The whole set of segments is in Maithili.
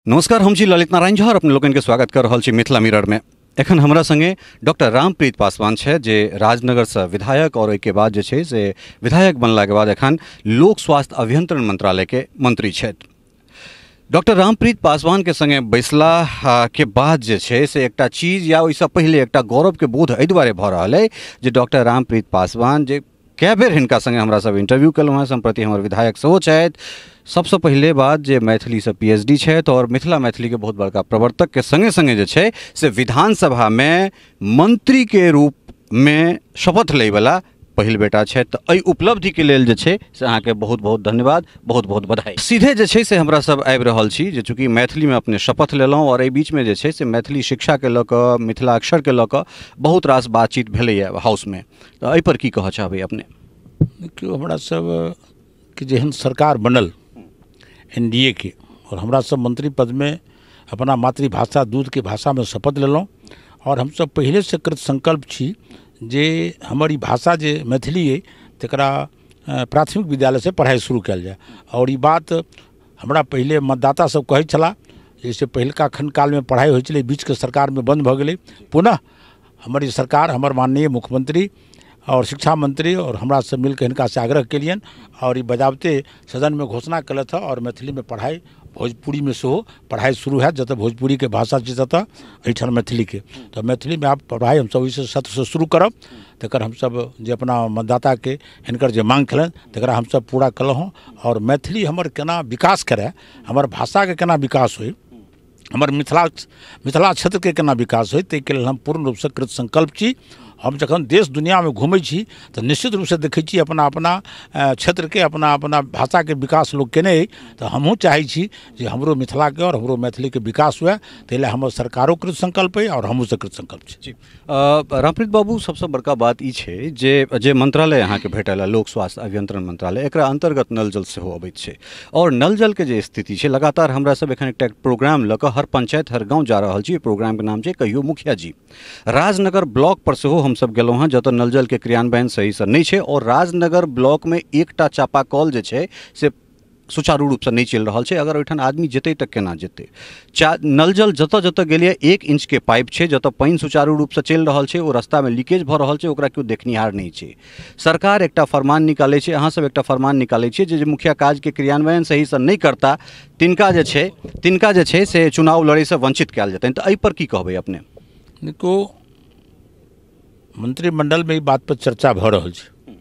नमस्कार, हम छी ललित नारायण झा और अपने लोकनि के स्वागत कर रहल छी मिथिला मिरर में। एखन हमरा संगे डॉक्टर रामप्रीत पासवान छै, जे राजनगर से विधायक और ओहिके बाद जे छै से विधायक बनलाके बाद एखन लोक स्वास्थ्य अभियंत्रण मंत्रालय के मंत्री छथि। डॉक्टर रामप्रीत पासवान के संगे बैसला के बाद जे छै से एकटा चीज या ओहिसँ पहिले एकटा गौरवके बोध एहि दुआरे भऽ रहल अइ जे डॉक्टर रामप्रीत पासवान जे कए बेर हिनका संगे हमरा सब इंटरव्यू केलहुँ हेँ, सम्प्रति हमर विधायक सेहो छथि। सबसँ पहिले बात जे मैथिलीसँ PhD छथि और मिथिला मैथिलीके बहुत बड़का प्रवर्तकके संगे संगे जे छै से विधानसभामे मंत्रीके रूपमे शपथ लैवला पहिल बेटा छथि। तऽ एहि उपलब्धिके लेल जे छै से अहाँके बहुत बहुत धन्यवाद, बहुत बहुत बधाई। सीधे जे छै से हमरा सब आबि रहल छी जे चूँकि मैथिलीमे अपने शपथ लेलहुँ और एहि बीचमे जे छै से मैथिली शिक्षाके लऽ कऽ, मिथिला अक्षरके लऽ कऽ बहुत रास बातचीत भेलैए हाउसमे, तऽ एहिपर की कहऽ चाहबै अपने? देखियौ, हमरा सबके जेहन सरकार बनल NDA के और हमरा सब मंत्री पदमे अपना मातृभाषा दूधके भाषामे शपथ लेलहुँ और हमसब पहिलेसँ कृत संकल्प छी जे हमर ई भाषा जे मैथिली अइ तकरा प्राथमिक विद्यालयसँ पढ़ाइ शुरू कयल जाय। और ई बात हमरा पहिले मतदाता सब कहै छलाह, जैसे पहिलका खण्डकालमे पढ़ाइ होइ छलै, बीचके सरकारमे बन्द भऽ गेलै। पुनः हमर ई सरकार, हमर माननीय मुख्यमंत्री और शिक्षा मंत्री और हमरा सब मिलकर हिनकासँ आग्रह केलियनि और ई बजाबते सदनमे घोषणा केलथि हँ और मैथिलीमे पढ़ाइ, भोजपुरीमे सेहो पढ़ाइ शुरू हैत। जतऽ भोजपुरीके भाषा छै ततऽ एहिठाम मैथिलीके, तऽ मैथिलीमे आब पढ़ाइ हमसब ओहिसँ सत्रसँ शुरू करब। तकर हमसब जे अपना मतदाताके हिनकर जे माँग छलनि तकरा हमसब पूरा केलहुँ हँ। और मैथिली हमर केना विकास करय, हमर भाषाके केना विकास होइ, हमर मिथिला क्षेत्रके केना विकास होइ, ताहिके लेल हम पूर्ण रूपसँ कृत संकल्प छी। हम जखन देश दुनियामे घुमै छी तऽ निश्चित रूपसँ देखै छी अपना अपना क्षेत्रके, अपना अपना भाषाके विकास लोक केने अइ, तऽ हमहूँ चाहै छी जे हमरो मिथिलाके और हमरो मैथिलीके विकास हुए। ताहि लए हमर सरकारो कृत संकल्प अइ और हमहूँ सब कृत संकल्प छी। जी रामप्रीत बाबू, सबसँ बड़का बात ई छै जे जे मंत्रालय अहाँके भेटल लोक स्वास्थ्य अभियंत्रण मंत्रालय, एकरा अन्तर्गत नल जल सेहो अबैत छै और नल जलके जे स्थिति छै लगातार हमरा सब एखन एकटा प्रोग्राम लऽ कऽ हर पंचायत हर गाँव जा रहल छी। प्रोग्रामके नाम छै कहियो मुखिया जी। राजनगर ब्लॉक पर सेहो हमसब गेलहुँ हँ, जतऽ नल जल के क्रियान्वयन सहीसँ नहि छै और राजनगर ब्लॉकमे एकटा चापाकल जे छै से सुचारू रूपसँ नहि चलि रहल छै। अगर ओहिठाम आदमी जेतै तऽ केना जेतै? नल जल जतऽ जतऽ गेलियै 1 इंचके पाइप छै, जतऽ पानि सुचारू रूपसँ चलि रहल छै ओ रास्तामे लीकेज भऽ रहल छै, ओकरा केओ देखनिहार नहि छै। सरकार एकटा फरमान निकालै छै, अहाँसब एकटा फरमान निकालै छियै जे मुखिया काजके क्रियान्वयन सहीसँ नहि करता तिनका जे छै से चुनाव लड़ैसँ वंचित कयल जेतनि। तऽ एहिपर की कहबै अपने? देखो, मंत्रिमंडलमे ई बात पर चर्चा भऽ रहल छै।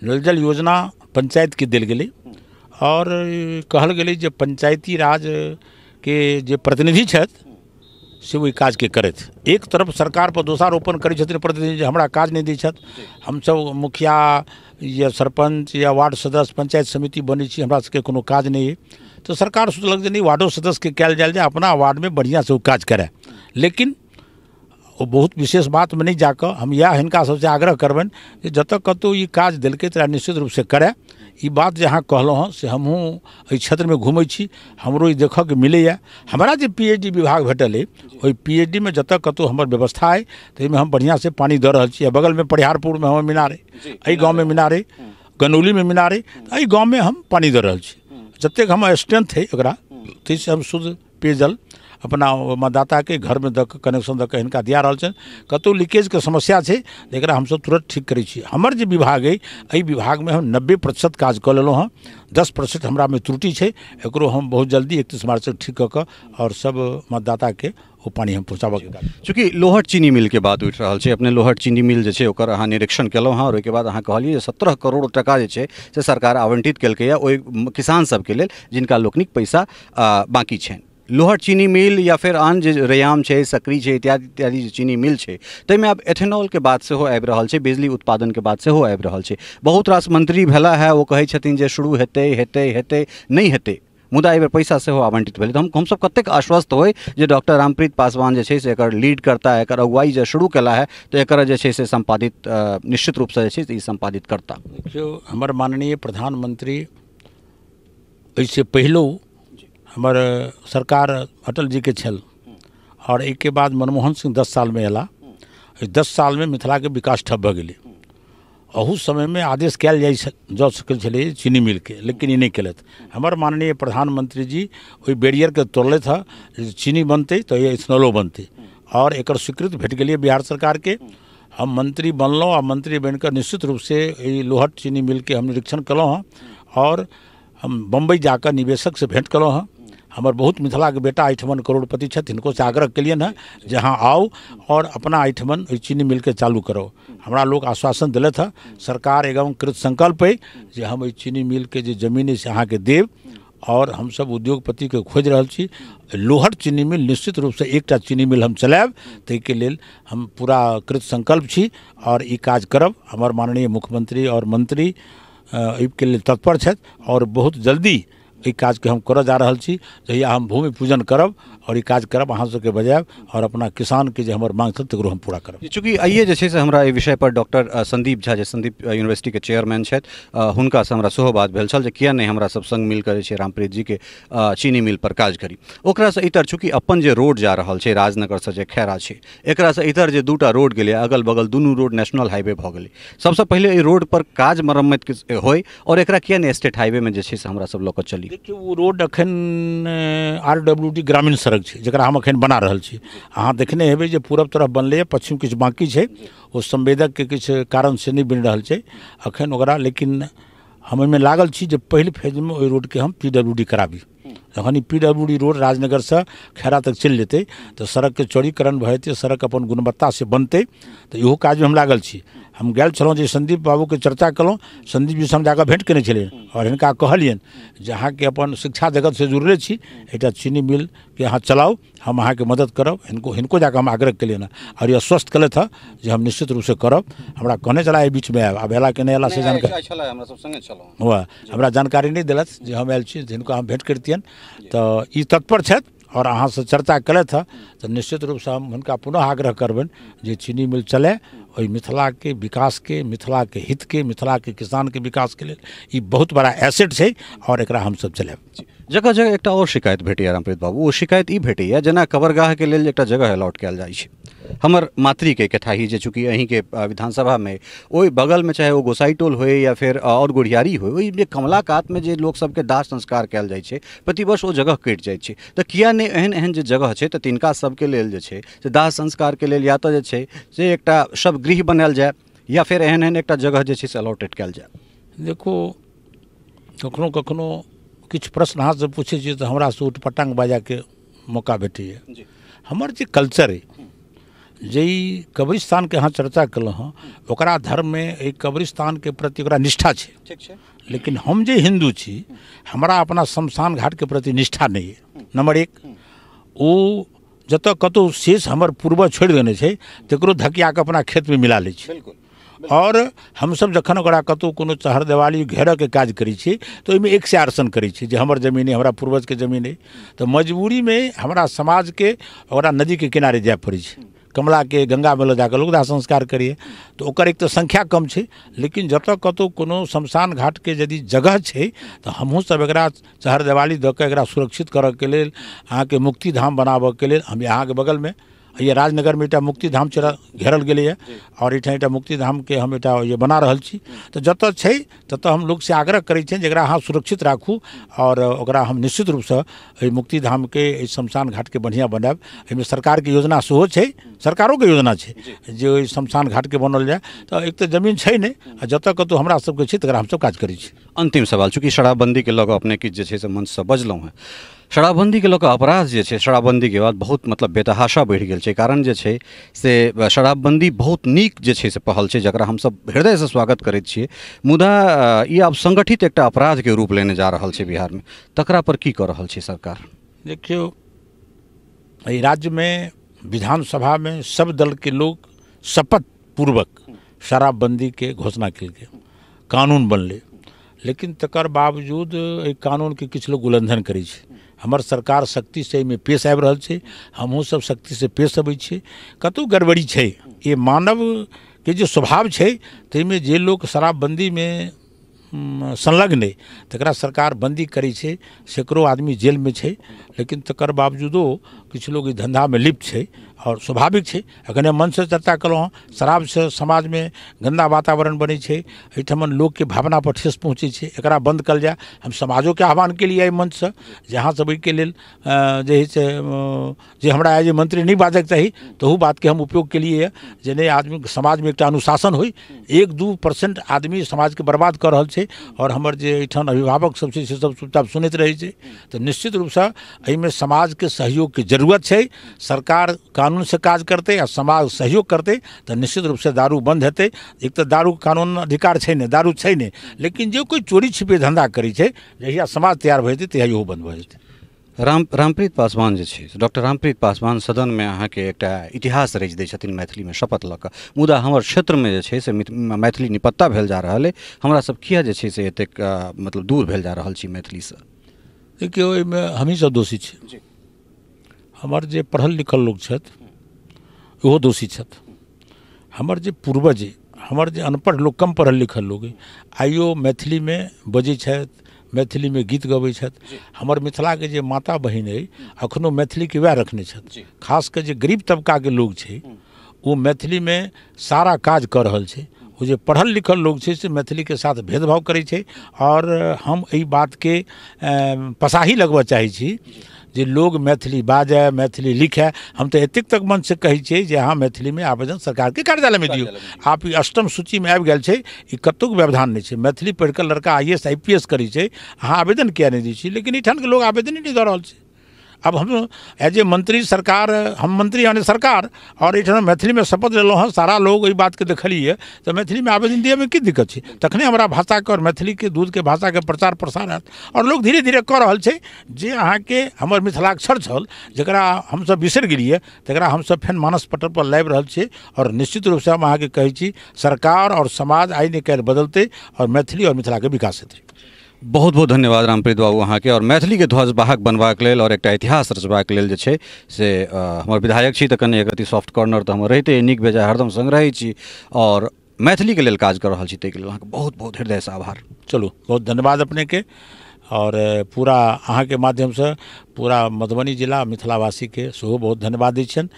नल जल योजना पंचायतके देल गेलै और कहल गेलै जे पंचायती राज के जे प्रतिनिधि छथि से ओहि काजके करथि। एक तरफ सरकार पर दोषारोपण करै छथिन प्रतिनिधि जे हमरा काज नहि दै छथि, हमसब मुखिया या सरपञ्च या वार्ड सदस्य पंचायत समिति बनै छी, हमरा सबके कोनो काज नहि अइ। तऽ सरकार सोचलक जे नहि, वार्डो सदस्यके कयल जायल जाय, अपना वार्डमे बढ़िआँसँ ओ काज करय। लेकिन ओ बहुत विशेष बातमे नहि जाकऽ हम इएह हिनका सबसँ आग्रह करबनि जे जतऽ कतहु ई काज देलकै तकरा निश्चित रूपसँ करय। ई बात जे अहाँ कहलहुँ हँ से हमहूँ एहि क्षेत्रमे घुमै छी, हमरो ई देखऽके मिलैए। हमरा जे PhD विभाग भेटल अइ ओहि PhD मे जतऽ कतहु हमर व्यवस्था अइ ताहिमे हम बढ़िआँसँ पानि दऽ रहल छी। बगलमे परिहारपुरमे हमर मीनार अइ, एहि गाँवमे मीनार अइ, गनौलीमे मीनार अइ, एहि गाँवमे हम पानि दऽ रहल छी। जतेक हमर स्ट्रेंथ अइ ओकरा ताहिसँ हम शुद्ध पेयजल अपना मतदाताके घरमे दऽ कऽ कनेक्शन दऽ कऽ हिनका दिया रहल छनि। कतहु लीकेजके समस्या छै एकरा हमसब तुरंत ठीक करै छी। हमर जे विभाग अइ एहि विभागमे हम 90% काज कऽ लेलहुँ हँ, 10% हमरामे त्रुटि छै, एकरो हम बहुत जल्दी 31 मार्च तक ठीक कऽ कऽ आओर सब मतदाताके ओ पानि हम पहुँचाबऽके काज। चूँकि लोहट चीनी मिलके बात उठि रहल छै, अपने लोहट चीनी मिल जे छै ओकर अहाँ निरीक्षण केलहुँ हँ और ओहिके बाद अहाँ कहलियै जे 17 करोड़ टका जे छै से सरकार आवंटित केलकैए ओहि किसान सबके लेल जिनका लोकनिक पैसा बाँकी छनि। लोहट चीनी मिल या फेर आन जे रैयाम छै, सकरी छै, इत्यादि इत्यादि जे चीनी मिल छै ताहिमे आब एथेनॉलके बात सेहो आबि रहल छै, बिजली उत्पादनके बात सेहो आबि रहल छै। बहुत रास मंत्री भेला है, ओ कहै छथिन जे शुरू हेतै हेतै हेतै, नहि हेतै, मुदा एहिबेर पैसा सेहो आवंटित भेलै। तऽ हमसब कतेक आश्वस्त होइ जे डॉक्टर रामप्रीत पासवान जे छै से एकर लीड करता, एकर अगुवाई जे शुरू केला है तऽ एकर जे छै से सम्पादित निश्चित रूपसँ जे छै से ई सम्पादित करता। देखियौ, हमर माननीय प्रधानमंत्री एहिसँ पहिलो हमर सरकार अटल जीके छल और एहिके बाद मनमोहन सिंह 10 सालमे अयला। एहि 10 सालमे मिथिलाके विकास ठप भऽ गेलै। अहू समयमे आदेश कयल जाइ जा सकल छलै चीनी मिलके, लेकिन ई नहि केलथि। हमर माननीय प्रधानमंत्री जी ओहि बैरियरके तोड़लथि हँ, चीनी बनतै तऽ इथेनॉलो बनतै, आओर एकर स्वीकृति भेट गेलै बिहार सरकारके। हम मंत्री बनलहुँ आ मंत्री बनिकऽ निश्चित रूपसँ एहि लोहट चीनी मिलके हम निरीक्षण कयलहुँ हँ, आओर हम बम्बई जाकऽ निवेशकसँ भेँट कयलहुँ हँ। हमर बहुत मिथिलाके बेटा एहिठमन करोड़पति छथि, हिनको से आग्रह केलियनि हँ जे अहाँ आउ और अपना एहिठमन एहि चीनी मिलके चालू करो। हमरा लोक आश्वासन देलथि हँ, सरकार एवं कृत संकल्प अइ जे हम एहि चीनी मिलके जे जमीन अइ से अहाँके देब, और हमसब उद्योगपतिके खोजि रहल छी। लोहट चीनी मिल निश्चित रूपसँ एकटा चीनी मिल हम चलायब, ताहिके लेल हम पूरा कृत संकल्प छी और ई काज करब। हमर माननीय मुख्यमंत्री और मंत्री एहिके लेल तत्पर छथि और बहुत जल्दी एहि काजके हम करऽ जा रहल छी। जहिया हम भूमि पूजन करब और ई काज करब, अहाँ सबके बजायब और अपना किसानके जे हमर मांग छल तकरो हम पूरा करब। चूँकि आइए जे छै से हमरा एहि विषय पर डॉक्टर संदीप झा जे संदीप यूनिवर्सिटीके चेयरमैन छथि, हुनकासँ हमरा सेहो बात भेल छल जे किया नहि हमरा सब संग मिलकर जे छै रामप्रीत जीके चीनी मिल पर काज करी। ओकरासँ इतर चूँकि अपन जे रोड जा रहल छै राजनगरसँ जे खैरा छै, एकरासँ इतर जे दूटा रोड गेलै अगल बगल, दुनू रोड नेशनल हाईवे भऽ गेलै। सबसँ पहिले एहि रोड पर काज मरम्मत होइ और एकरा किया नहि स्टेट हाईवेमे जे छै से हमरा सब लऽ कऽ चली। देखियौ, ओ रोड अखन RWD ग्रामीण सड़क छै, जकरा हम अखन बना रहल छी। अहाँ देखने हेबै जे पूरब तरफ बनलैए, पश्चिम किछु बाँकी छै, ओ संवेदकके किछु कारणसँ नहि बनि रहल छै अखन ओकरा, लेकिन हम ओहिमे लागल छी जे पहिल फेजमे ओहि रोडके हम PWD कराबी। जखन ई PWD road राजनगरसँ खैरा तक चलि जेतै तऽ सड़कके चौड़ीकरण भऽ जेतै, सड़क अपन गुणवत्तासँ बनतै, तऽ इहो काजमे हम लागल छी। हम गेल छलहुँ जे संदीप बाबूके चर्चा कयलहुँ, संदीप जीसँ हम जाकऽ भेँट केने छलियनि और हिनका कहलियनि जे अहाँके अपन शिक्षा जगतसँ जुड़ले छी, एकटा चीनी मिलके अहाँ चलाउ, हम अहाँके मदद करब। हिनको जाकऽ हम आग्रह केलियनि हँ और ई आश्वस्त केलथि हँ जे हम निश्चित रूपसँ करब। हमरा कहने छलाह एहि बीचमे आयब, आब अयला कि नहि अयला से जानकारी हुआ हमरा जानकारी नहि देलथि जे हम आयल छी, हिनको हम भेँट करितियनि। तऽ ई तत्पर छथि और अहाँसँ चर्चा केलथि हँ, तऽ निश्चित रूपसँ हम हुनका पुनः आग्रह करबनि जे चीनी मिल चलय, ओहि मिथिलाके विकासके, मिथिलाके हितके, मिथिलाके किसानके विकासके लेल ई बहुत बड़ा एसेट छै और एकरा हमसब चलायब। जगह जगह एकटा और शिकायत भेटैए रामप्रीत बाबू, ओ शिकायत ई भेटैए जेना कबरगाहके लेल एकटा जगह अलॉट कयल जाइ छै। हमर मातृके केथाही जे चूँकि अहीँके विधानसभामे ओहि बगलमे चाहे ओ गोसाई टोल होय या फेर और गुढ़ियारी होय, ओहि जे कमला कातमे जे लोकसभके दाह संस्कार कयल जाइ छै प्रतिवर्ष ओ जगह कटि जाइ छै। तऽ किया नहि एहन एहन जे जगह छै तऽ तिनका सबके लेल जे छै से दाह संस्कारके लेल या तऽ जे छै से एकटा शवगृह बनायल जाय या फेर एहन एहन एकटा जगह जे छै से अलॉटेड कयल जाय। देखू, कखनो कखनो किछु प्रश्न अहाँसँ पूछै छियै तऽ हमरासँ उटपटांग बाजऽके मौका भेटैए। हमर जे कल्चर अइ, जे ई कब्रिस्तानके अहाँ चर्चा केलहुँ हँ, ओकरा धर्ममे एहि कब्रिस्तानके प्रति ओकरा निष्ठा छै, ठीक छै, लेकिन हम जे हिन्दू छी हमरा अपना शमशान घाटके प्रति निष्ठा नहि अइ। नम्बर एक, ओ जतऽ कतहु शेष हमर पूर्वज छोड़ि देने छै तकरो धकिया कऽ अपना खेतमे मिला लै छै। बिल्कुल। और हमसब जखन ओकरा कतहु कोनो चहर देवाली घेरऽके काज करै छियै तऽ ओहिमे एक से आर्सन करै छियै जे हमर जमीन अइ, हमरा पूर्वजके जमीन अइ। तऽ मजबूरीमे हमरा समाजके ओकरा नदीके किनारे जाय पड़ै छै, कमलाके गंगामे लऽ जाकऽ लोक दाह संस्कार करैए, तऽ ओकर एक तऽ संख्या कम छै, लेकिन जतऽ कतहु कोनो शमशान घाटके यदि जगह छै तऽ हमहूँ सब एकरा चहर देवाली दऽ कऽ एकरा सुरक्षित करऽके लेल, अहाँके मुक्तिधाम बनाबऽके लेल, हम अहाँके बगलमे ये राजनगरमे एकटा मुक्तिधाम घेरल गेलैए और एहिठाम एकटा मुक्तिधामके हम एकटा ये बना रहल छी। तऽ जतऽ छै ततऽ हम लोकसँ आग्रह करै छियनि जे एकरा अहाँ सुरक्षित राखू और ओकरा हम निश्चित रूपसँ एहि मुक्तिधामके, एहि शमशान घाटके बढ़िआँ बनायब। एहिमे सरकारके योजना सेहो छै, सरकारोके योजना छै जे ओहि शमशान घाटके बनल जाय। तऽ एक तऽ जमीन छै नहि, आ जतऽ कतहु हमरा सबके छै तकरा हमसब काज करै छी। अंतिम सवाल, चूँकि शराबबंदीके लऽ कऽ अपने किछु जे छै से मंचसँ बजलहुँ हेँ, शराबबंदीके लऽ कऽ अपराध जे छै शराबबंदीके बाद बहुत मतलब बेतहाशा बढ़ि गेल छै। कारण जे छै से शराबबंदी बहुत नीक जे छै से पहल छै जकरा हमसब हृदयसँ स्वागत करैत छियै, मुदा ई आब संगठित एकटा अपराधके रूप लेने जा रहल छै बिहारमे, तकरा पर की कऽ रहल छै सरकार? देखियौ, एहि राज्यमे विधानसभामे सब दलके लोक शपथ पूर्वक शराबबंदीके घोषणा केलकै, कानून बनलै, लेकिन तकर बावजूद एहि कानूनके किछु लोक उल्लंघन करै छै। हमर सरकार सख्तीसँ एहिमे पेश आबि रहल छै, हमहूँ सब सख्तीसँ पेश अबै छियै। कतहु गड़बड़ी छै, ई मानवके जे स्वभाव छै ताहिमे जे लोक शराबबंदीमे संलग्न अइ तकरा सरकार बंदी करै छै, सैकड़ो आदमी जेलमे छै, लेकिन तकर बावजूदो किछु लोग ई धन्धामे लिप्त छै आओर स्वाभाविक छै। एखने मनसँ चर्चा केलहुँ हँ, शराबसँ समाजमे गन्दा वातावरण बनै छै, एहिठाम लोकके भावनापर ठेस पहुँचै छै, एकरा बन्द कयल जाय। हम समाजोके आह्वान केलियै एहि मंचसँ जे अहाँ सब एहिके लेल जे हइ से जे हमरा एज ए मंत्री नहि बाजैके चाही तहू बातके हम उपयोग केलियै जे नहि आदमी समाजमे एकटा अनुशासन होइ। 1-2% आदमी समाजके बर्बाद कऽ रहल छै आओर हमर जे एहिठाम अभिभावक सब छै से सब चुपचाप सुनैत रहै छै। तऽ निश्चित रूपसँ एहिमे समाजके सहयोगके जरूरत छै। सरकार कानूनसँ काज करतै आ समाज सहयोग करतै तऽ निश्चित रूपसँ दारू बन्द हेतै। एक तऽ दारू कानून अधिकार छै नहि, दारू छै नहि, लेकिन जे कोइ चोरी छिपे धन्धा करै छै जहिया समाज तैयार भऽ जेतै तहिया इहो बन्द भऽ जेतै। रामप्रीत पासवान जे छै, डॉक्टर रामप्रीत पासवान सदनमे अहाँके एकटा इतिहास रचि दै छथिन मैथिलीमे शपथ लऽ कऽ, मुदा हमर क्षेत्रमे जे छै से मैथिली निपत्ता भेल जा रहल अइ। हमरा सब किया जे छै से एतेक मतलब दूर भेल जा रहल छी मैथिलीसँ? देखियौ, एहिमे हमही सब दोषी छी। हमर जे पढ़ल लिखल लोक छथि ओहो दोषी छथि, हमर जे पूर्वज, हमर जे अनपढ़ लोक, कम पढ़ल लिखल लोक आइयो मैथिलीमे बजै छथि, मैथिलीमे गीत गबै छथि। हमर मिथिलाके जे माता बहिन अइ अखनो मैथिलीके वएह रखने छथि। खास कऽ जे गरीब तबकाके लोक छै ओ मैथिलीमे सारा काज कऽ रहल छै। ओ जे पढ़ल लिखल लोक छै से मैथिलीके साथ भेदभाव करै छै। आओर हम एहि बातके पसाही लगबऽ चाहै छी जे लोग मैथिली बाजय, मैथिली लिखै। हम तऽ एतेक तक मनसँ कहै छियै जे अहाँ मैथिलीमे आवेदन सरकारके कार्यालयमे दियौ। आब ई अष्टम सूचीमे आबि गेल छै, ई कतहु व्यवधान नहि छै। मैथिली पढ़िकऽ लड़का IAS IPS करै छै, अहाँ आवेदन किया नहि दै छी? लेकिन एहिठामके लोग आवेदन नहि दऽ रहल छै। अब हम एज ए मंत्री सरकार, हम मंत्री यानी सरकार, और एहिठाम मैथिलीमे शपथ लेलहुँ हँ, सारा लोग एहि बातके देखलियै तऽ मैथिलीमे आवेदन दियैमे की दिक्कत छै? तखने हमरा भाषाके आओर मैथिलीके दूधके भाषाके प्रचार प्रसार हैत। आओर लोग धीरे धीरे कऽ रहल छै। जे अहाँके हमर मिथिलाक्षर छल जकरा हमसब बिसरि गेलियै तकरा हमसब फेर मानस पटल पर लाबि रहल छियै। आओर निश्चित रूपसँ हम अहाँके कहै छी सरकार आओर समाज आइ ने काल्हि बदलतै आओर मैथिली आओर मिथिलाके विकास हेतै। बहुत बहुत धन्यवाद रामप्रीत बाबू अहाँके, और मैथिलीके ध्वजवाहक बनबाक लेल और एकटा इतिहास रचबाक लेल जे छै से हमर विधायक छी तऽ कनि एक रत्ती सॉफ्ट कॉर्नर तऽ हमर रहिते, नीक बेजाय हरदम संग रहै छी और मैथिलीके लेल काज कऽ रहल छी, ताहिके लेल अहाँके बहुत बहुत हृदयसँ आभार। चलू, बहुत धन्यवाद अपनेके और पूरा अहाँके माध्यमसँ पूरा मधुबनी जिला मिथिलावासीके सेहो बहुत धन्यवाद दै छियनि।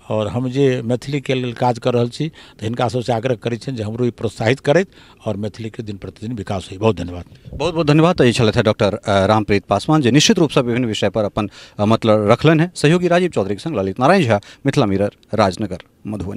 और हम जे मैथिलीके लेल काज कर रहल छी तऽ हिनका सबसँ आग्रह करै छियनि जे हमरो ई प्रोत्साहित करैत और मैथिलीके दिन प्रतिदिन विकास होइ। बहुत धन्यवाद। बहुत बहुत धन्यवाद। तऽ ई छलथि डॉक्टर रामप्रीत पासवान जे निश्चित रूपसँ विभिन्न विषय पर अपन मतलब रखलनि हैं। सहयोगी राजीव चौधरीके संग ललित नारायण झा, मिथिला मिरर, राजनगर, मधुबनी।